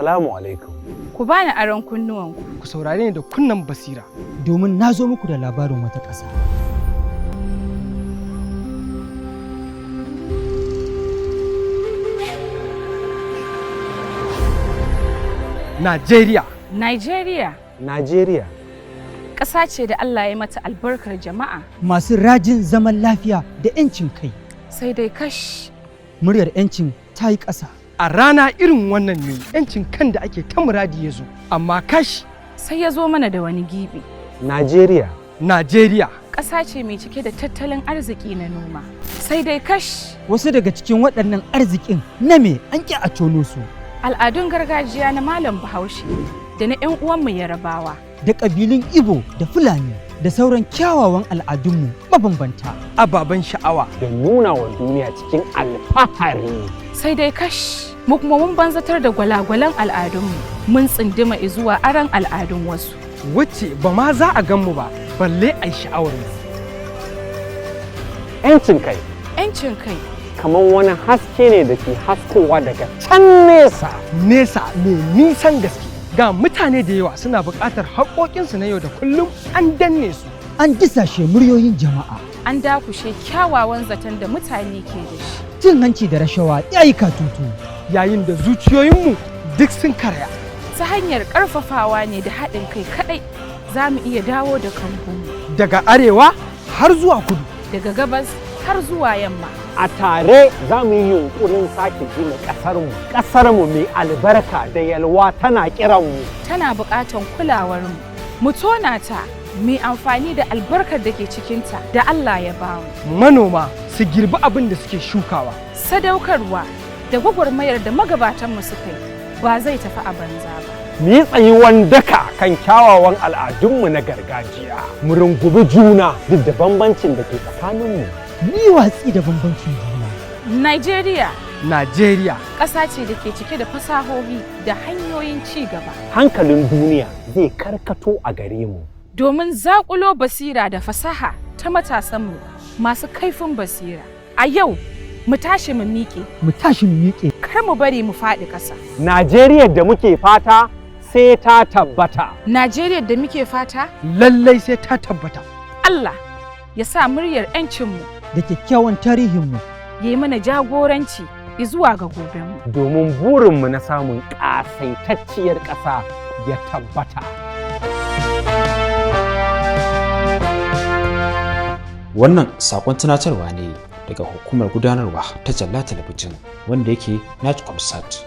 Assalamu alaikum. Ku bani aron kunnuwanku. Ku saurare ni da kunnen basira. Domin na zo muku da labarin wata ƙasa. Najeriya. Nigeria. Najeriya. Ƙasa ce da Allah ya mata albarkar jama'a. Masu rajin zaman lafiya da 'yancin kai. Sai dai kash. Muryar 'yancin ta yi ƙasa. A rana irin wannan ne 'yancin kan da ake ta muradi ya zo, amma kash. Sai ya zo mana da wani gibi. Najeriya. Najeriya. Ƙasa ce mai cike da tattalin arziki na noma. Sai dai kash. Wasu daga cikin waɗannan arzikin na me an ƙi a tono su. Al'adun gargajiya na Malam Bahaushe da na 'yan uwanmu Yarabawa. Da ƙabilun Ibo da Fulani da sauran kyawawan al'adunmu mabambanta. Ababen sha'awa. Da nuna wa duniya cikin alfahari. Sai dai kash, mu kuma mun banzatar da gwalagwalan al'adunmu, mun tsindima zuwa aran al'adun wasu. Wacce ba ma za a gan mu ba, balle a yi sha'awar mu. 'Yancin kai. 'Yancin kai. Kamar wani haske ne da ke haskowa daga can nesa. Nesa mai nisan gaske. Ga mutane da yawa suna buƙatar haƙoƙinsu na yau da kullum an danne su. An disashe muryoyin jama'a. An dakushe kyawawan zaton da mutane ke da shi. Cin hanci da rashawa ya yi katutu. Yayin da zuciyoyinmu duk sun karaya. Ta hanyar ƙarfafawa ne da haɗin kai kaɗai za mu iya dawo da kambunmu. Daga arewa har zuwa kudu. Daga gabas har zuwa yamma. A tare za mu yi yunkurin sake gina ƙasarmu. Ƙasarmu mai albarka da yalwa tana kiranmu. Tana buƙatar kulawarmu. Mu tona ta, mu amfani da albarkar da ke cikinta da Allah ya bamu. Manoma su girbi abin da suke shukawa. Sadaukarwa da gwagwarmayar da magabatanmu suka yi ba zai tafi a banza ba. Mu yi tsayuwan daka kan kyawawan al'adunmu na gargajiya. Mu rungumi juna duk da bambancin da ke tsakaninmu. Ni watsi da bambancin juna. Nigeria. Najeriya. Ƙasa ce da ke cike da fasahohi da hanyoyin ci gaba. Hankalin duniya zai karkato a gare mu. Domin zaƙulo basira da fasaha ta matasanmu masu kaifin basira. A yau, mu tashi mu miƙe. Mu tashi mu miƙe. Kar mu bari mu faɗi ƙasa. Najeriya da muke fata sai ta tabbata. Najeriya da muke fata? Lallai sai ta tabbata. Allah ya sa muryar 'yancinmu da kyakkyawan tarihinmu ya yi mana jagoranci zuwa ga gobenmu. Domin burinmu na samun ƙasaitacciyar ƙasa ya tabbata. Wannan saƙon tunatarwa ne daga hukumar gudanarwa ta Jalla Talabijin wanda yake Natcomsat.